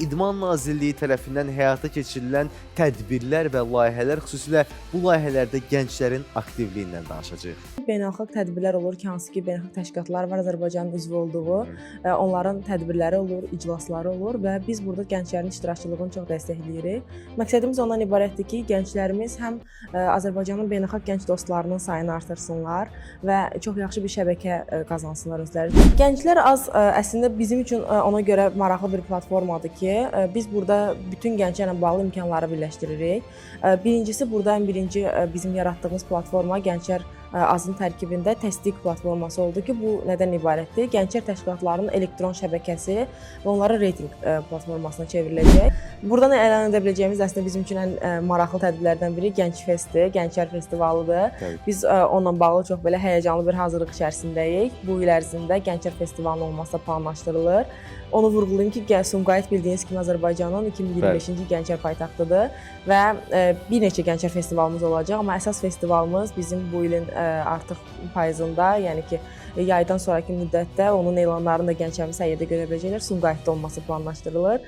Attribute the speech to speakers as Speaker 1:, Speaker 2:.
Speaker 1: İdman Nazirliyi tərəfindən həyata keçirilən tədbirlər və layihələr, xüsusilə bu layihələrdə gənclərin aktivliyindən danışacağıq.
Speaker 2: Beynəlxalq tədbirlər olur ki, hansı ki, beynəlxalq təşkilatlar var Azərbaycanın üzvü olduğu, onların tədbirləri olur, iclasları olur və biz burada gənclərin iştirakçılığını çox dəstəkləyirik. Məqsədimiz ondan ibarətdir ki, gənclərimiz həm Azərbaycanın beynəlxalq gənc dostlarının sayını artırsınlar və çox yaxşı bir şəbəkə qazansınlar özləri. Gənclər az əslində bizim üçün ona görə maraqlı bir platformadır ki, biz burada bütün gənclərlə bağlı imkanları birləşdiririk. Birincisi burada ən birinci bizim yaratdığımız platforma Gənclər Azın tərkibində təsdiq platforması oldu ki, bu nədən ibarətdir? Gənclər təşkilatlarının elektron şəbəkəsi və onların reytinq platformasına çevriləcək. Buradan elan edə biləcəyimiz əslində bizim üçün ən maraqlı tədbirlərdən biri Gənc Festdir, Gənclər Festivalıdır.
Speaker 1: Təbii.
Speaker 2: Biz onunla bağlı çox belə həyəcanlı bir hazırlıq içərisindəyik. Bu il ərzində Gənclər Festivalının olması da planlaşdırılır. Onu vurğulayım ki, Sumqayıt bildiyiniz kimi Azərbaycanın 2025-ci Gənclər paytaxtıdır və bir neçə Gənclər festivalımız olacaq, amma əsas festivalımız bizim bu ilin artıq payızında, yəni ki, yaydan sonrakı müddətdə onun elanlarını da gənclərimiz hər yerdə görə biləcəklər. Sumqayıtda olması planlaşdırılır.